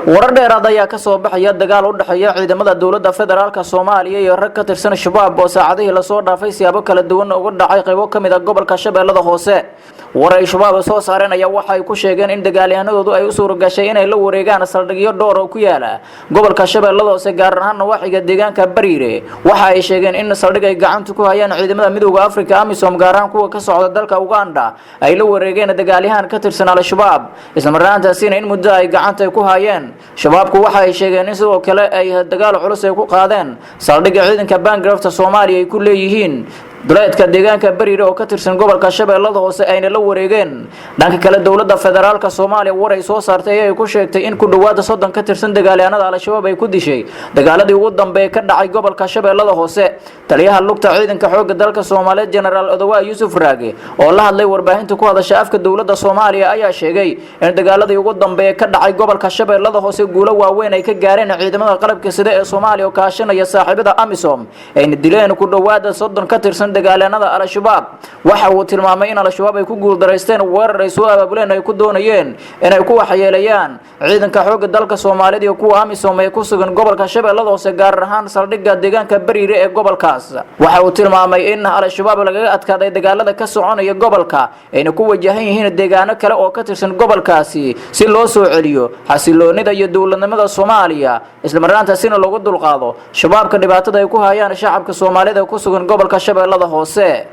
Warar dheeraad ayaa ka soo baxaya dagaal u dhexeeya ciidamada dowladda federaalka Soomaaliya iyo rag ka tirsan Shabaab oo saacadihii lasoo dhaafay siyaabo kala duwan uga dhacay qaybo ka mid ah gobolka Shabeellada Hoose. War ay Shabaab soo saareen ayaa waxa ay ku sheegeen in dagaalyahanadoodu ay u suura gashay inay la wareegaan saldhigyo dhowr oo ku yaala gobolka Shabeellada Hoose, gaar ahaan nawaaxiga deegaanka Bariire. Waxa ay sheegeen in saldhig ay gacanta ku hayaan ciidamada Midowga Afrika, AMISOM, gaar ahaan kuwa ka socda dalka Uganda, ay la wareegeen dagaalyahan ka tirsan Al-Shabaab, islamarkaantaasina in muddo ay gacanta ku hayeen. Shabaabku waxa ay sheegeen in sidoo kale ay dagaal culus ay ku qaadeen saldhigga ciidanka Bangrafta Soomaaliya ay ku leeyihiin duleedka deegaanka Bariire oo ka tirsan gobolka Shabeellada Hoose, ayna la wareegeen. Dhanka kale, dowladda federaalka Soomaaliya war ay soo saartay ayay ku sheegtay in ku dhowaada 30 ka tirsan dagaalyahanada Al-Shabaab ay ku dishay dagaaladii ugu dambeeyay ka dhacay gobolka Shabeellada Hoose. Taliyaha lugta ciidanka xoogga dalka Soomaaliyeed, Jenaraal Odowaa Yuusuf Raage, oo la hadlay warbaahinta ku hadasha afka dowladda Soomaaliya, ayaa sheegay in dagaaladii ugu dambeeyay ka dhacay gobolka Shabeellada Hoose guulo waaweyn ay ka gaareen ciidamada qalabka sida ee Soomaaliya oo kaashanaya saaxiibada AMISOM, ayna dileen ku dhowaada 30 ka tirsan dagaalyahanada Al-Shabaab. Waxa uu tilmaamay in Al-Shabaab ay ku guuldaraysteen weerar ay soo abaabuleen ay ku doonayeen inay ku waxyeeleeyaan ciidanka xoogga dalka Soomaaliyeed iyo kuwa AMISOM ee ku sugan gobolka Shabeellada Hoose, gaar ahaan saldhigga deegaanka Bariire ee gobolkaas. Waxa uu tilmaamay in Al-Shabaab lagaga adkaaday dagaalada ka soconaya gobolka, ayna ku wajahan yihiin deegaano kale oo ka tirsan gobolkaasi, si loo soo celiyo xasiloonida iyo dowladnimada Soomaaliya, islamarkaantaasina loogu dulqaado Shabaabka dhibaatada ay ku hayaan shacabka Soomaalida ee ku sugan gobolka Shabeellada Hoose.